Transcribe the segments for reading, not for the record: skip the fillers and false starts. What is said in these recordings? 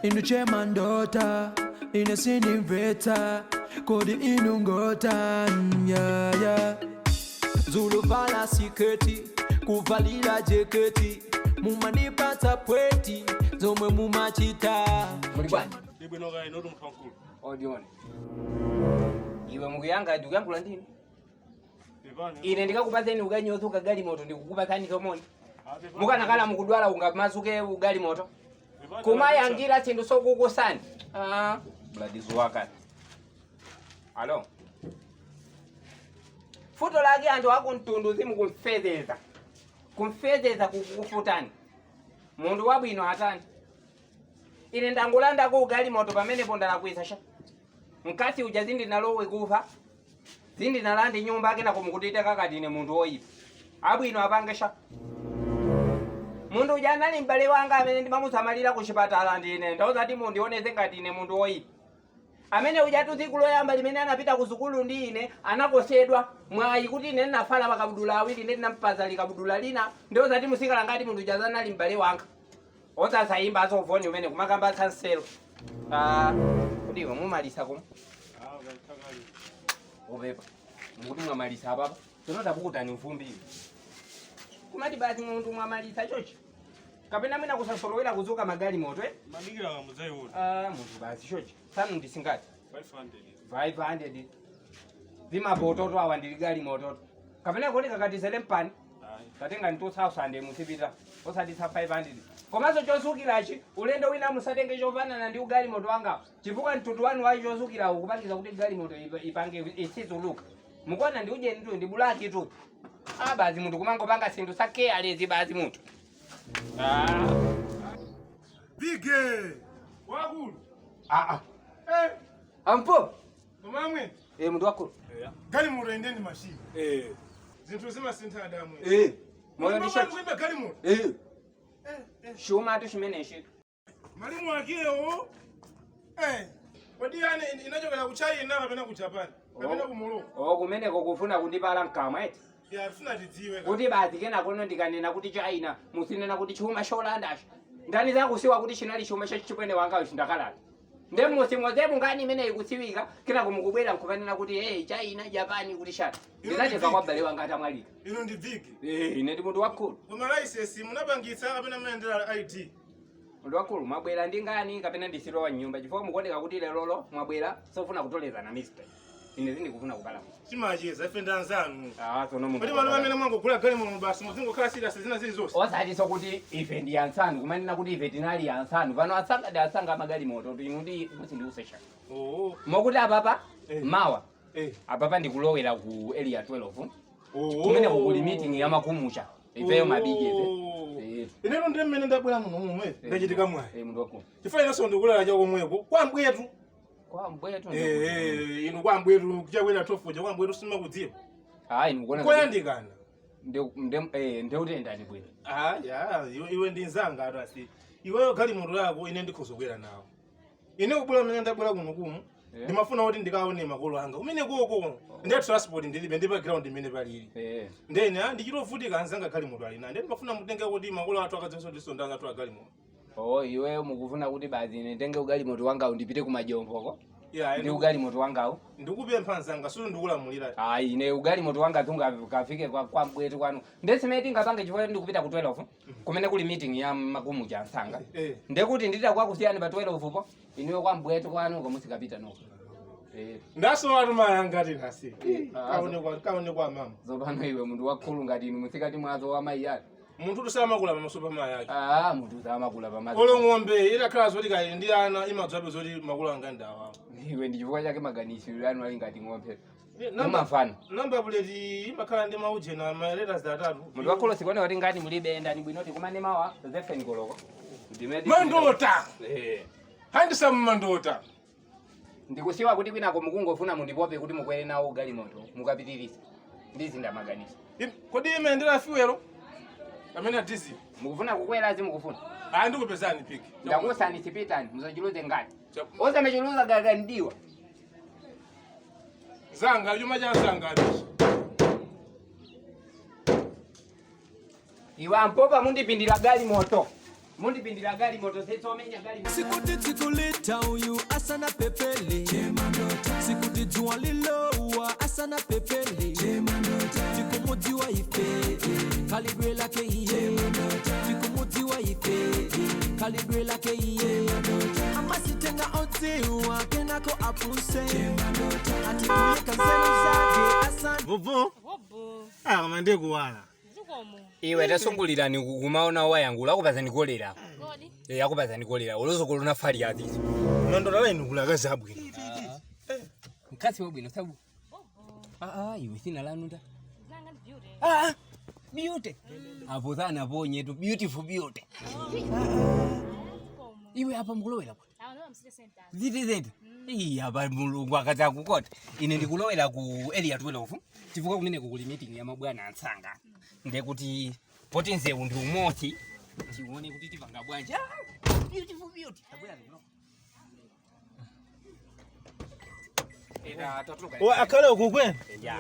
Inu chemandota, ine sindimveta, kodi inu ngota, yeah, yeah. Zuluvala siketi, kuvalira jeketi, mumanipatsa pweti, zomwe mumachita. Muli bwanji? Ibwino kaya inotu munthu wamkulu. Odione. Iwe mukuyanga ndikuyankhula ndini. Pepani. Ine ndikakupatseni ukanyozuka galimoto ndikukupatsani somoni. Ah, pepani. Mukanakhala mukudwala ungamasuke ugalimoto. Pepani, Kumayangira chinthu sokukusani. Ah, bloody zuwaka. Alo. Futo lake anthu akumtundu zimukumfezeza. Kumfezeza kukufutani. Munthu wabwino atani. Ine ndangolandako ugalimoto pamenepo ndalakwisa sha. Mkasi uja zindinalowe kufa. Zindinalande nyumba ake nakumukutita kakati ine munthu woyipa. Abwino apange sha. Munthu uja anali m'bale wanga amene ndimamusamalira ku chipatala ndine ndauzati mundioneze ngati ine munthu woyipa. Amene uja tsiku loyamba limene anapita ku sukulu ndi ine anakosedwa mwayi kuti ine ndinafala makabudula awiri ine ndinampaza likabudula lina ndiozati musikala ngati munthu uja anali m'bale wanga. Osasayimba asofoni umene kumakamba kanselo. Ah, kuti iwe mumalisa koma Ah, kakali. upepa. Mukuti mwamalisa apapa. Tsono tapukutani mfumbi iwe. Kumati basi munthu mwamalisa chochi. Kapena mwina kusasolowera kuzuka magali moto eh? Madikira kamudzaiona. Ah, munthu basi chochi. Sanu ndisingati. 500. 500. Zimabototo awa ndili gali mototo. Kapena kodi kakatizere mpani. Ayi. Tatenga ni 2000 musipita. Osatisa 500. Komanso chozukirachi ulendo wina musatenge chofanana ndi ugali moto wanga. Chifukwa mtundu wanu wa chozukira ukupangiza kuti gali moto ipange isizuluka. Mukuona ndi uje ndu ndi bulaki tu. Ah basi munthu kumangopanga sinthu sake alezi basi munthu. Ah. Bige. Wakulu. Ah ah. Eh, Ampo. koma amwe. Eh munthu wakulu. Galimoto inde ndi machine. Eh. Zinthu zimasintha adamwe. Eh. Moyo ndi Koma shochi. kuimba galimoto. Eh. Shuma tu chimene chitu. Malimu akewo. Eh. Kodi yani inachokera ku China kapena ku Japan? Kapena ku Morocco? Oh kumeneko kufuna kundipala mkamwa eti. Ya, tifuna tidziwe. Kuti basi kena kono ndikanena kuti China musinena kuti chuma cholandacho ndani zakusiwa kuti chinali chuma chachipwene wanga chindakalata nde musimoze mungani imene ikusiwika kena kumukubwera nkupanena kuti hey, China Japan kuti shati ndinatenga kwa bale wanga atamwalira. Ino ndi big. Eh, ine ndi munthu wakhulu. Koma license munapangitsa kapena munayendera ID. Munthu wakhulu mwabwera ndi ngani kapena ndisilowa mnyumba chifukwa mukuoneka kuti lelolo mwabwera sofuna kutolezana mister. Ine sindikufuna kupala munthu. Timacheza ife ndi anzanu. Ah, sono munthu. Kodi pano pamene mwangogula galimoto basi muzingokhala serious zina zilizonse. Osatiso kuti ife ndi ansanu kumanena kuti ife tinali ansanu pano asanga ndi asanga amagalimoto inu ndi musindiusesha Oh. mokuti apapa Eh. mawa Eh. apapa ndikulowera ku area 12 Oh. kumene kuli meeting ya makumucha ifeyo mabigi ife. Oh. Eh. Inetu ndi mmene ndabwera muno momwe ndachitika mwayi. Eh, munthu wakulu Chifukwa inenso ndikulala chakomweko kwa mbwetu. kwa mbwetu. Eh, eh, inu kwa mbwetu kuchakwera tofuja kwa mbwetu simakudziwa. Ayi ndikuona Koyandikana. ndeutendani bwino. Ah, ya, iwe ndi nzanga atu asi. Iweyo galimoto lako ine ndikhozokwera nawo. Ine kubwera mmene ndabwera kuno kumu. Eh. Ndimafuna kuti ndikaone makolo anga. Kumene koko ndiye transport ndilibe ndi background imene palili. Eh. Ndene ah ndichitovutika anzanga galimoto ali na. Ndiye ndimafuna mutenge kuti makolo athu akadzinso tisondanga athu agalimoto. Oh, iweyo mukufuna kuti basi ine nditenge ugalimoto wangawu ndipite kumajomboko Ya, ndi ugalimoto wangawu. Ndikupempha nzanga sulu ndikulamulira. Ayi ine ugalimoto wanga tunga kafike kwa mbwetu kwanu ndesime tingapange chifukwa ndikupita ku 12 kumene kuli meeting ya makumucha ansanga. Eh. Ndekuti ndita kwakusiyani pa 12 po inuyo kwa mbwetu kwanu komusikapita noko. Eh. Ndasowa mayanga tinasi. Ah, Kaone kwa mama. Zopano iwe munthu wakhulu ngati inu musikati mwazo wa mayi anu. Munthu tusamakula pamaso pa mayi ake. Ah, munthu samakula pamaso. Olo ng'ombe itakhala zoti kali ndi ana imadzabe zoti makulu anga ndawa. Iwe ndi chifukwa chake maganiziro anu ali ngati ng'ombe. Mumafana. Namba plate imakhala ndi maujena ma letters atatu. Munthu wakhulu sikuone kuti ngati mulibe endani bwino tikumane mawa 7 koloko. Mandota. Eh. Handsome mandota. Ndikusiwa kuti kwinako mukungofuna mundipope kuti mukwere nawo galimoto mukapitirisa ndizinda maganizo. Kodi imayendera fuel? Amene diesel. Mukufuna kukwera azi mukufuna. Ah ndikupezani piki. Ndakusani sipitani musachiluze ngati. Osamachuluza gagandiwa. Zanga chuma cha zanga ndichi. Iwe ampopa mundipindira galimoto. Mundipindira galimoto setsomenya galimoto. Sikuti tsikulita uyu asana pepele, sikuti dzuwa lilowa asana pepele, tikumudziwa ife khalidwe lake iye, tikumudziwa ife khalidwe lake iye, amasitenga odziwa kenako apuse atikuyeka nzeru zake asana. Vuvu. Bobo, Ah, koma ndiye kuwala. zikomo. Iwe tasungulirani kumaona wayangula akupazani kolera. Kodi? Eh, akupazani kolera ulozokolo nafali azizo. Mandoda la inu kula akazi abwino. Mkasi wabwino sabu. Bobo. Ah ah, iwe sina lanu nda. Zanga ndi beauty. Ah, beauty. Apo sana ponye tu beautiful beauty. Zikomo. Iwe apa mukulowera kuti? Awa ndo msite center. Ziti ziti. Iya apa mulungu akadza kukota. Ine ndikulowera ku area 12 chifukwa kumeneko kuli meeting ya mabwana ansanga. Ndekuti poti nzewu ndi umodzi tione kuti tipanga bwanji. Ah, beautiful beauty. Tabwera ndikuno. Eta tatuluka. Wa akhale uku kwena. Ya.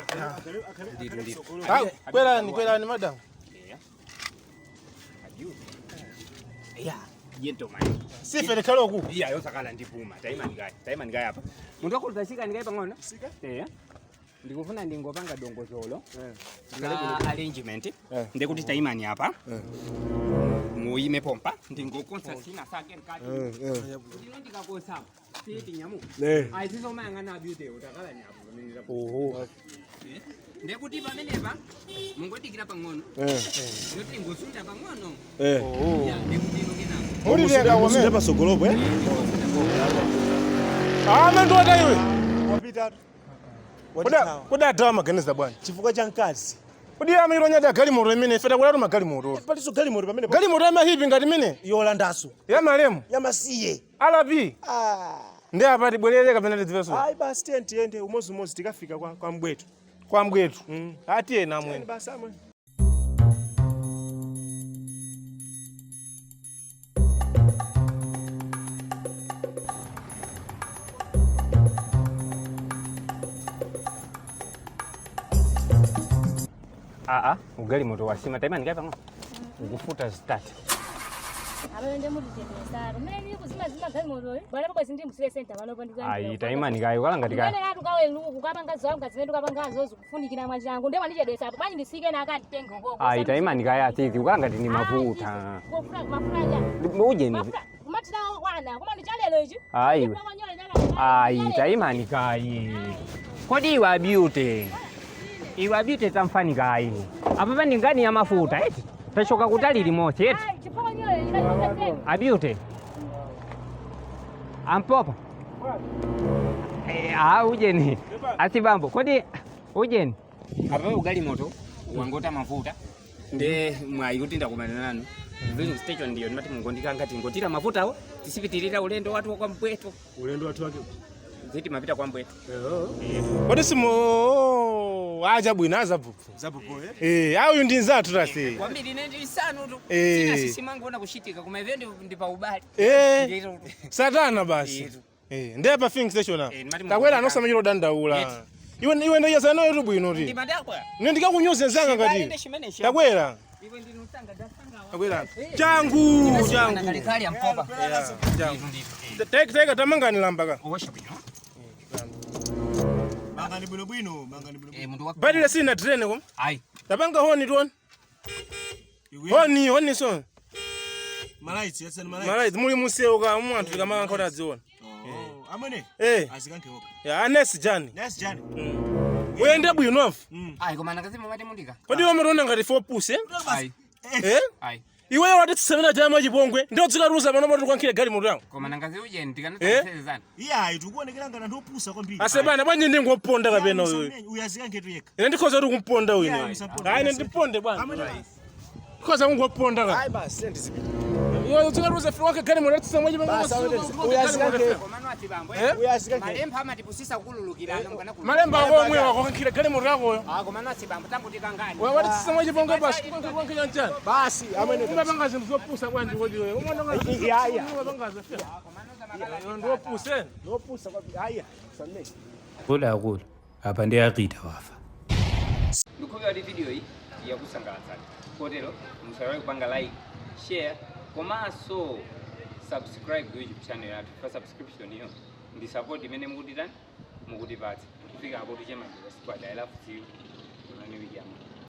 Nditu nditu. Ah, kwerani kwerani madam. Yeah. Yeah, gentleman. Sife likhale uku. Iya yosakala ndipuma. Taima ndikayi. Taima ndikayi apa. Munthu wakhuluza shika ndikayi pang'ono. Sika? Eh. Ndikufuna ndingopanga dongozolo. La arrangement. Ndekuti taimani apa. Muime pompa. Ndingokonsa sina sake mkati. Ndino ndikakonsa. Siti nyamu. Ayi mayang'ana abute utakala nyapo pamene ndapo. Oho. Ndekuti pamenepa mungodikira pang'ono. Ndikuti ngosunda pang'ono. Ya, ndekuti ino kenako. Mulitenga komene. pasogolopo eh? Ah, mandoda iwe. Wapita. Kuda Watithawa. kuda dawa maganiza bwana. Chifukwa cha mkazi. Kodi ama ilo nyada galimoto imene ife takulatu magalimoto. Paliso galimoto pamene Galimoto yamahipi ngati imene yolandaso. ya malemu. Yamasiye. Alapi. Ah. Ndi apa tibwerere kapena tidzivenso. Ayi basi tiyeni tiyende umodzi tikafika kwa mbwetu. Kwa mbwetu. Atiye namwene. Tiyeni basi amwe. Aa, ugalimoto wasima taima ndikayi pang'ono. Ukufuta zitatu. Apo ndi mutichepesa. Kumene ndili kuzima galimoto. Bwana pabwe sindi msite center pano ndi Ayi, taima ndikayi ukala ngati kaya. Kumene atu kawe luku kukapanga zawo ngazimene tukapangazo zikufunikira mwachangu. Ndiye wandichedwesa apo. Bwanji ndisike na akanditenga ukoko. Ayi, taima ndikayi atiti ukala ngati ndi mafuta. Kufuna mafuta aja. Uje ni. Mafuta. Kumatira wana. Koma ndi chalelo ichi. Ayi. Ayi, taima ndikayi. Kodi iwe abyute. Iwe abyute tamfani kayi. Apa pani ngani ya mafuta eti? Tachoka kutali limodzi eti? Ayi, chifukwa nyole chikachipeseni. Abyute. Ampopa. Eh, ah, ujeni. Asibambo. Kodi ujeni. Apa ugali moto wangota mafuta. Nde mwayi kuti ndakumana nanu. Filling station ndiyo ndimati mungondikanga tingotira mafutawo tisipitirira ulendo watu kwa mbweto. Ulendo watu wake. Ziti mapita kwa mbweto. Kodi simu aja bwino azapupu. Zapopo eh? Eh, auyu ndi nzathu tasi. Kwambiri ine ndili sanu tu. Eh. Sina sisi mangoona kushitika koma ive ndi pa ubali. Eh, Ndito. satana basi. Yetu. Eh, ndiye pa filling station apa. Eh, ndimati Takwera mungondikanga. anosamachita dandaula. Yeti. Iwe iwe ndiye sana yetu bwino ti. Ndimadakwa. Ine ndikakunyoza nzanga Chibale ndi ngati. chimene cha. Takwera. Iwe ndinu msanga dasanga wa. Takwera. Changu, changu. Kalekale ya mpopa. Changu. Ndito. Teka teka tamangani lamba ka. Owosha bwino. Mangani bwino bwino, mangani bwino. Eh, mundu wako. Badile sina train kom. Ayi. Tapanga honi tuone. Honi, honi so. Malaiti, yasani malaiti. Malai muli museuka mu anthu tikamanga nkhoda adziona. Oh, amene. Eh, Azikanke woka. ya anesi jani. Yes, Jani. Uyende bwino afu. Ayi koma nakazima mati mundika. Kodi iwe umaona ngati four pussy? Eh? Ayi. Eh? Ayi. Iwe watitsemera chama chipongwe ndio tsikaruza pano pano tikwankhire galimoto yangu. Koma nangazi ujeni Eh? tikanasezana. Iya, ayi tikuonekera ngati anthu opusa kwambiri. Asebana bwanji ndingoponda kapena uyu. Uyu azikanke tu yekha. Ine ndikhoza kuti kumponda uyu ine. musaponde. Ayi ine ndiponde bwana. Amene. Ndikhoza kungoponda ka. Ayi basi sendizipita. Iwe tsikaruza fika wake galimoto atitsemera chipongwe. Basi, amene uyu azikanke. Koma no atibambo. Eh? Uyu azikanke. Malemba amatipusisa kululukirana mukana kululukirana. Malemba ako omwe wakankhire galimoto yakoyo. Ah, koma no atibambo tambutikangani. Wewe watitsemera chipongwe basi kukankhira chanchani. Basi, amene. Umapanga zinthu zopusa bwanji kodi iwe. Umaona ngati Iya, iya. umapanga zofia. Ndopuse. Opusa kwambiri. Ayi, samne. Akulu apa ndi akita wafa. Ndikhumbira kuti video iyi yakusangalatsani. Kotero musaiwale kupanga like, share, Komanso subscribe ku YouTube channel yathu. Pa subscription iyo ndi support imene mukutitani, mukutipatsa. Kufika apo, tuchemandira squad, I love you. Onani wiki yamawa.